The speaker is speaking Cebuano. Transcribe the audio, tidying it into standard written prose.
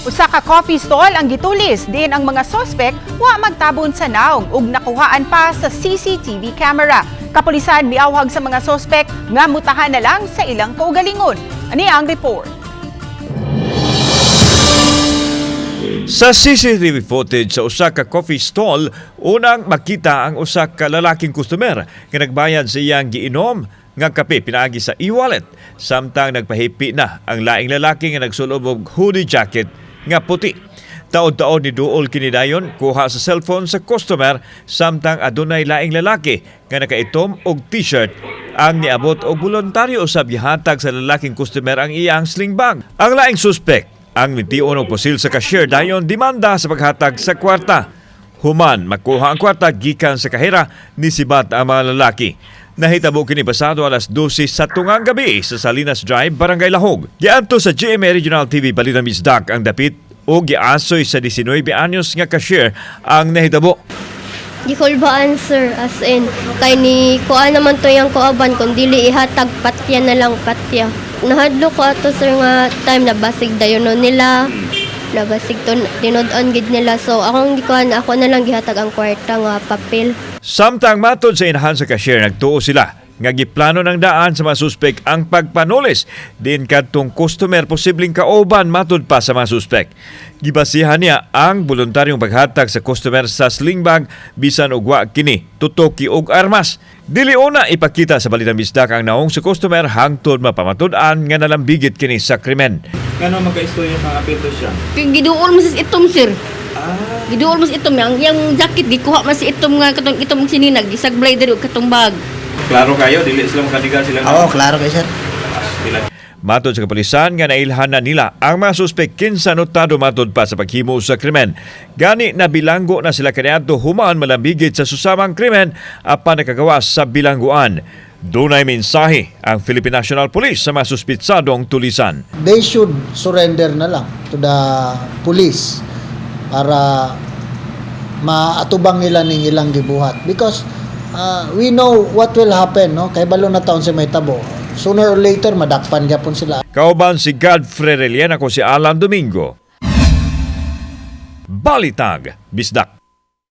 Usa ka coffee stall ang gitulis din ang mga sospek wa magtabon sa naong ug nakuhaan pa sa CCTV camera. Kapulisan miawhag sa mga sospek nga mutahan na lang sa ilang kaugalingon. Ani ang report. Sa CCTV footage sa usa ka coffee stall, unang makita ang usa ka lalaking customer nga nagbayad sa iyang giinom nga kape pinaagi sa e-wallet, samtang nagpahipi na ang laing lalaki nga nagsulob og hoodie jacket nga puti. Taod-taod ni duol kini, dayon kuha sa cellphone sa customer, samtang adunay laing lalaki nga nakaitom og t-shirt ang niabot og voluntaryo usab gihatag sa lalaking customer ang iyang sling bag. Ang laing suspect ang nitiun og pusil sa cashier, dayon demanda sa paghatag sa kwarta. Human makuha ang kwarta gikan sa kahera, nisibat ang mga lalaki. Nahitabo kini pasado alas 12 sa tungang gabi sa Salinas Drive, Barangay Lahog. Giadto sa GMA Regional TV Balita Bisdak ang dapit o giasoy sa 19 anyos nga cashier ang nahitabo. Gikulbaan, sir, as in kay ni kuha naman to yung kuaban, kung dili ihatag, patya na lang, patya. Nahadlo ko ato, sir, nga time na basig dayon no nila. Nabasig to tinud-on gid nila, so akong gikuan, ako na lang gihatag ang kwarta nga papel. Samtang matod sa inahan sa cashier, nagtuo sila nga giplano ng daan sa mga suspek ang pagpanulis din kadtong customer, posibleng kauban matud pa sa mga suspek. Gibasihan niya ang voluntaryong paghatag sa customer sa sling bag bisan og wa kini tutoki og armas. Dili una ipakita sa Balitang Bisdak ang naong sa customer hangtod mapamatud-an nga nalambigit kini sa krimen. Ngano magka-istorya kang apito siya? Kay giduol mo sa itom, sir. Giduol mo sa itom yang jacket gikuha man sa itom nga katong itom sininag gisablay diri og katong bag. Klaro kayo, dili sila makadiga sila. Oo, klaro kay sir. Sila. Matod sa kapulisan nga nailhan na nila ang mga suspek, kinsa notado matod pa sa paghimo sa krimen. Gani nabilanggo na sila kaniadto human malambigit sa susamang krimen apan nakagawas sa bilangguan. Dunay mensahe ang Philippine National Police sa mga suspitsadong tulisan. They should surrender na lang to the police para maatubang nila ning ilang gibuhat because we know what will happen, no? Kay balo na taon si may tabo, sooner or later madakpan gyapon sila. Kauban si Godfrey Relian, ako si Alan Domingo. Balitag, Bisdak.